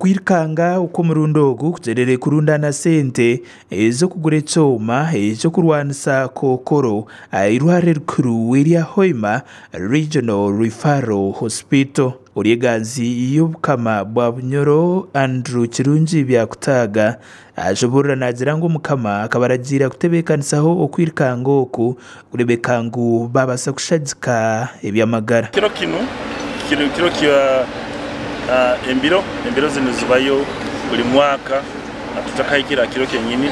Okwirukanga okw'omurundi ogu kugyendereire kurundaana sente ez'okugura ekyoma eky'okurwanisa kookoro aha irwariro erikuru erya Hoima Regional Referral Hospital. Ori eganzi y'Obukama bwa Bunyoro, Andrew Kirungi Byakutaaga ashoboorora naagira ngu Omukama akabaragiira kutebeekanisaho okwirukanga oku kureebeka ngu baabaasa kushagika eby'amagara. Kiro kinu kiri kiro kya embiro, embiro zinu zibayo buli mwaka tutakahikire aha kiro kyenyini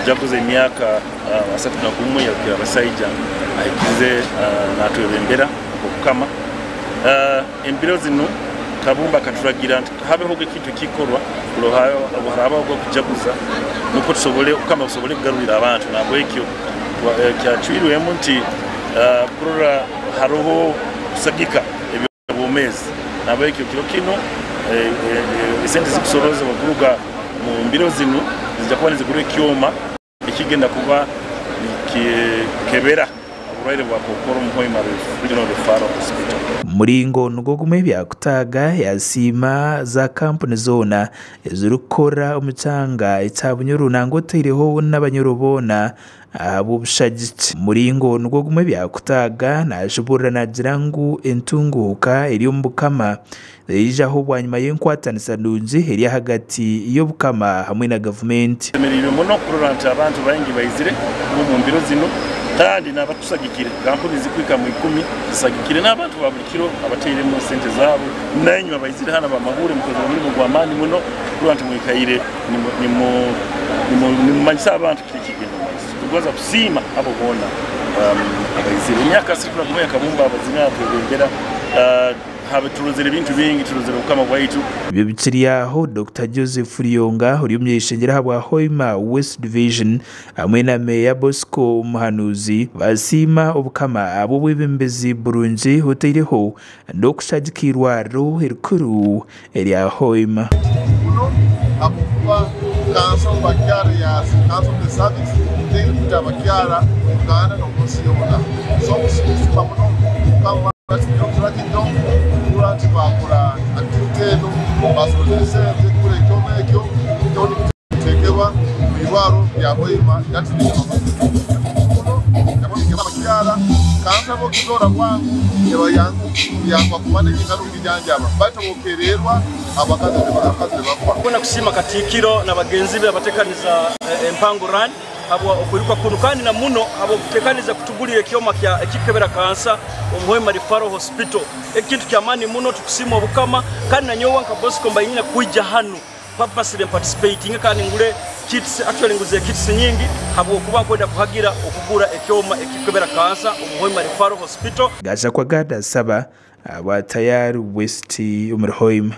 tujaguza emyaka 31 ya Rukirabasaija ahikize natwebembera nk'Obukama. Embiro zinu Kabumba akaturagira nti habehoga ekintu ekikorwa obu harabahoga okujaguza nukwo tusobole Obukama busobole kugarurira abantu. Nahabwekyo kyacwirwemu nti kurora haroho kusagika eby'obwomeezi. Nahabwekyo kiro kinu esente zikusorozebwa kuruga mu mbiro zinu zija kuba nizigura ekyoma ekigenda kuba nikikebera oburwaire bwa kookoro omu Hoima Regional Referral Hospital. Omuringo nigwo gumwe Byakutaaga yasiima za kampuni zoona ezirikukora omu kyanga ekya Bunyoro nangwa otaireho n'Abanyoro boona ahabw'obushagiki. Omuringo nigwo gumwe Byakutaaga nashoboorora naagira ngu entunguuka eri omu Bukama eijaho bwanyima y'enkwatanisa nungi eri ahagati y'Obukama hamwe na gavumenti. Tusemereirwe muno kurora nti abantu baingi baizire omu mbiro zinu kandi n'abatusagikire. Kampuni zikuhika mu 10 zisagikire n'abantu ba buli kiro abatairemu sente zaabo. Nainywe abaizire hanu abamahure mukozire omurimo gw'amaani muno kurora nti mwikaire nimumanyisa abantu kiki ekigenda omu maiso. Tukugonza kusiima abo boona abaizire. Emyaka 31 ya Kabumba abazire natwebembera. Turozire ebintu bingi, turozire Obukama bwaitu. Ebyo bikiri aho, Dokita Joseph Ruyonga ori omuny'eishengyero ahabwa Hoima West Division hamwe na Meeya Bosco Muhanuzi basiima Obukama ahabw'obwebembezi burungi otaireho n'okushagika eirwariro erikuru erya Hoima. Muno ahabw'okuba kansa omu bakyara eya cancer of the cervix terikuta abakyara mu Uganda n'omu nsi yoona. So kusima muno Mukama nti bakora activity eno basorooza esente kugura ekyoma ekyo kyo nikiteekebwa omu irwaro rya Hoima. Abakyara kansa bokuzora bwangu eba yangu kuba nekinga baitu bokererwa abakazi bafa. Kubona kusiima Katiikiro na bagenzi be abatekaniza Empango Run habwa okwiruka kunu kandi na muno habwa okutekaniza kutugulira ekyoma kya ekikebera kansa omu Hoima Referral Hospital. Ekintu kyamani muno, tukusima Obukama kandi na nyowe nka Bosco mbayinyina kwija hanu purposely participating kandi ngule kits, actually nguze kits nyingi habwokuba nkwenda kuhagira okugura ekyoma ekikebera kansa omu Hoima Referral Hospital. Gashakwa Gada Saba abwa Tayari West omuri Hoima.